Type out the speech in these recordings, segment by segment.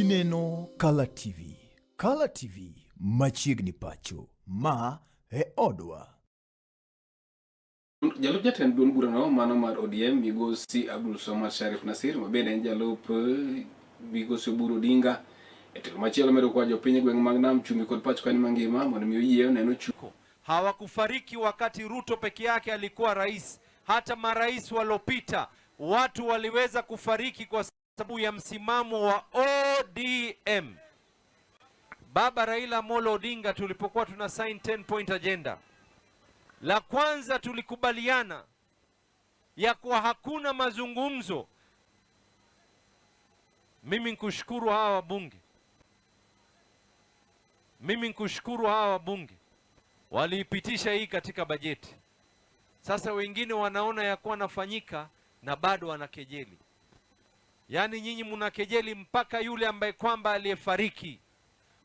Ineno Kala TV. Kala TV machiegni pacho. Ma e odwa. Jalup jatend duond burano mano mar ODM migosi Abdul Somad Sharif Nasir ma bende en jalup migosi Oburu Odinga e telo machielo medo kwa jopiny e gweng' mag Nam Chumbi kod pacho kani mangima mondo mi oyie oneno chu Hawakufariki wakati Ruto peke yake alikuwa rais. Hata marais walopita watu waliweza kufariki kwa sababu ya msimamo wa ODM. Baba Raila Amolo Odinga, tulipokuwa tuna sign 10 point agenda, la kwanza tulikubaliana ya kuwa hakuna mazungumzo. Mimi nikushukuru hawa wabunge, mimi nikushukuru hawa wabunge waliipitisha hii katika bajeti. Sasa wengine wanaona ya kuwa nafanyika na bado wanakejeli. Yaani nyinyi mnakejeli mpaka yule ambaye kwamba aliyefariki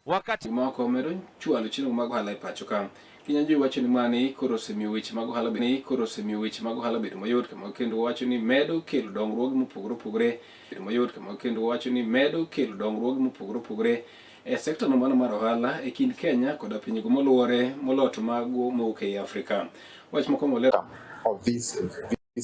wakati moko medo chwalo chenro mag ohala e pacho ka. Kinyanjui wacho ni mani koro osemiyo weche mag ohala ni koro osemiyo weche mag ohala bedo mayot kama kendo wacho ni medo kelo dongruoge mopogore opogore bedo mayot kama kendo wacho ni medo kelo dongruoge mopogore opogore e sekta no mano mar ohala e kind Kenya koda pinjego moluore moloyo to mago mowuok ei Afrika. Wach moko moler of this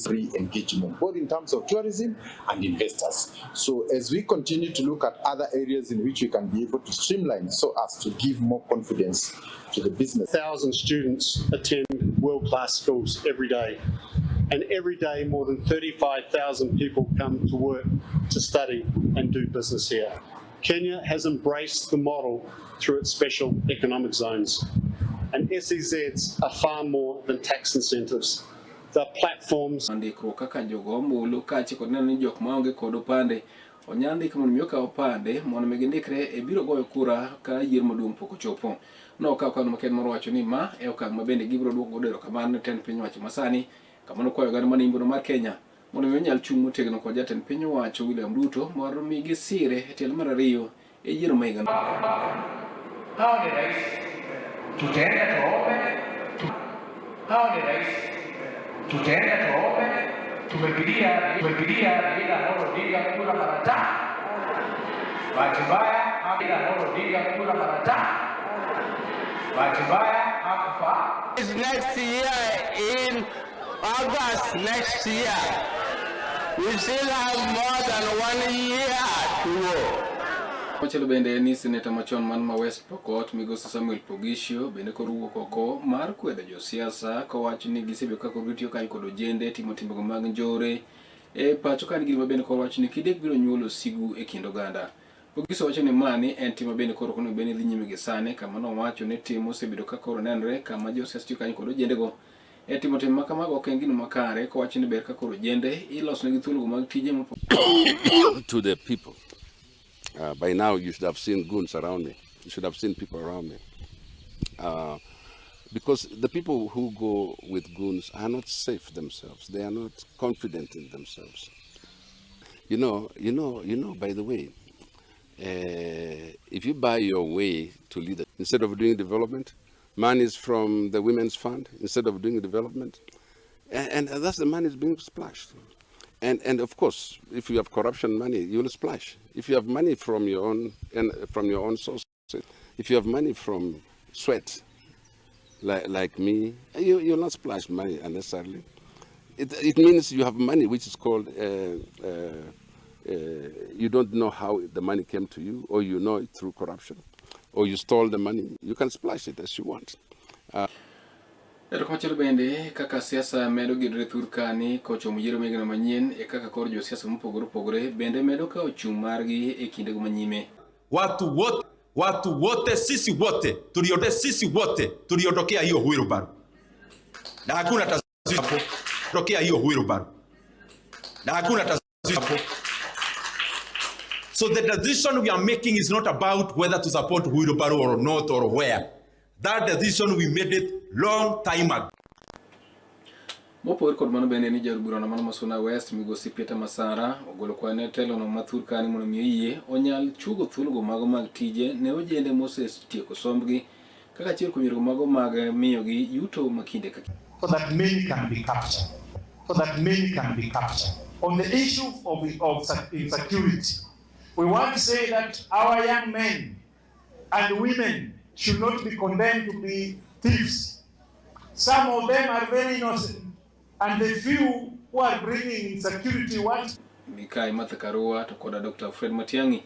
re-engagement, both in terms of tourism and investors. So as we continue to look at other areas in which we can be able to streamline so as to give more confidence to the business. 1,000 students attend world-class schools every day. And every day more than 35,000 people come to work, to study and do business here. Kenya has embraced the model through its special economic zones. And SEZs are far more than tax incentives. They're platforms ndikruok kaka jogo ombulu kaachiel kod neno ni jok maonge kod opande onyal ndik mondo mi okaw opande mondo mi gindikre e biro goyo kura ka yiero maduong' pok ochopo. Nokawo okang' makende mar wacho ni ma e okang' ma bende gibiro duoko godo erokamano ne tend piny owacho masani kamano kwayo oganda mane imbono mar Kenya mondo mi onyal chung' motegno kod jatend piny owacho William Ruto mondo mi gisire e tielo mar ariyo e yiero ma higa. Hao ni rais, tutaenda tuwaombe. Hao ni rais, tutaenda tuwaombe. Tumepigia Raila Amolo Odinga kura mara tano. Bahati mbaya Raila Amolo Odinga kura mara tano. Bahati mbaya hakufaa. Next year in August next year, we still have more than one year to go. Machielo bende ni seneta machon man ma West Pokot migosi Samuel Poghisio bende koro wuok oko mar kwedo josiasa kowacho ni gisebedo ka koro gitiyo kanyo kod ojende timo timbego mag njore e pacho ka gima bende koro wacho ni kidek biro nyuolo sigu e kind oganda. Poghisio wacho ni mani en tim bende koro onego bed ni dhi nyime gi sani kama nowacho ni tim osebedo ka koro nenre kama josiasa tiyo kanyo kod ojendego e timo tim ma kamago ok en gino makare kowacho ni ber ka koro ojende ilosonegi thuologo mag tije mopogore to the people. By now, you should have seen goons around me. You should have seen people around me. Because the people who go with goons are not safe themselves. They are not confident in themselves. By the way, if you buy your way to lead, instead of doing development, money is from the Women's Fund, instead of doing development, and that's the money is being splashed. And of course, if you have corruption money, you will splash. If you have money from your own and from your own sources, if you have money from sweat, like me, you'll not splash money unnecessarily. It means you have money which is called, you don't know how the money came to you, or you know it through corruption, or you stole the money. You can splash it as you want. Ero kamachielo bende kaka siasa medo gedore thur kani kochomo yiero migno manyien e kaka koro josiasa mopogore opogore bende medo kawo chung' margi e kindego manyime. Watu wote, sisi wote tuliondokea hiyo wheelbarrow na hakuna tatizo hapo. Tokea hiyo wheelbarrow na hakuna tatizo hapo. So the decision we are making is not about whether to support wheelbarrow or not or where. That decision, we made it long time ago. Mopogore kod mano bende ni jaod burano mano ma Suna West migosi Peter Masara ogolo kwayo ne telono ma thur kani mondo mi oyie onyal chugo thuologo mago mag tije ne ojende mosetieko sombgi kaka achiel kuom yorego mago mag miyogi yuto ma kinde ka So that many can be captured. So that many can be captured. On the issue of insecurity, We want to say that our young men and women should not be condemned to be thieves. Some of them are very innocent, and the few who are bringing insecurity want Mikai Martha Karua to koda Dr. Fred Matiang'i.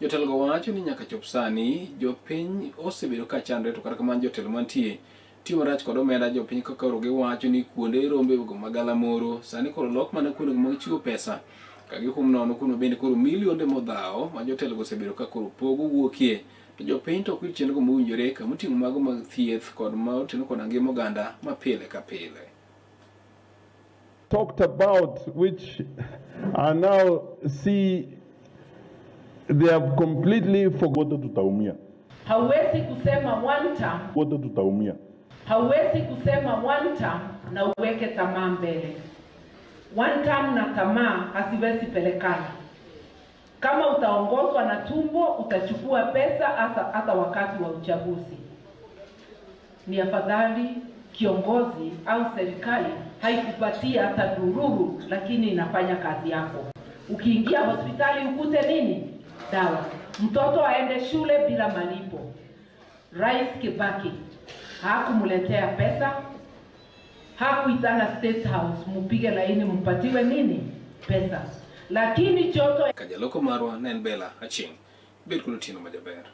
Jotelo go wacho ni nyaka chop sani jopiny osebedo ka chandre to kata kamano jotelo mantie tiyo marach kod omenda jopiny kaka koro giwacho ni kuonde rombe go magalamoro sani koro lok mana kuonde mag chiwo pesa ka gihum nono kuno bende koro milionde modhawo ma jotelo go osebedo ka koro pogo wuokie to jopiny to ok yud chenro mowinjore kamoting'o mago mag thieth kod ma otenore koda ngima oganda ma pile ka pile. Talked about, which I now see they have completely forgotten. Tutaumia. Hauwezi kusema one term, Wote tutaumia. Hauwezi kusema one term na uweke tamaa mbele. One term na tamaa haziwezi pelekana. Kama utaongozwa na tumbo, utachukua pesa hata wakati wa uchaguzi. Ni afadhali kiongozi au serikali haikupatia hata dururu, lakini inafanya kazi yako. Ukiingia hospitali ukute nini? Dawa. Mtoto aende shule bila malipo. Rais Kibaki hakumletea pesa, hakuitana State House mupige laini mpatiwe nini? Pesa. Lakini joto Kajaloko marwa ne en Bella Achieng'. Bed kod otieno majaber.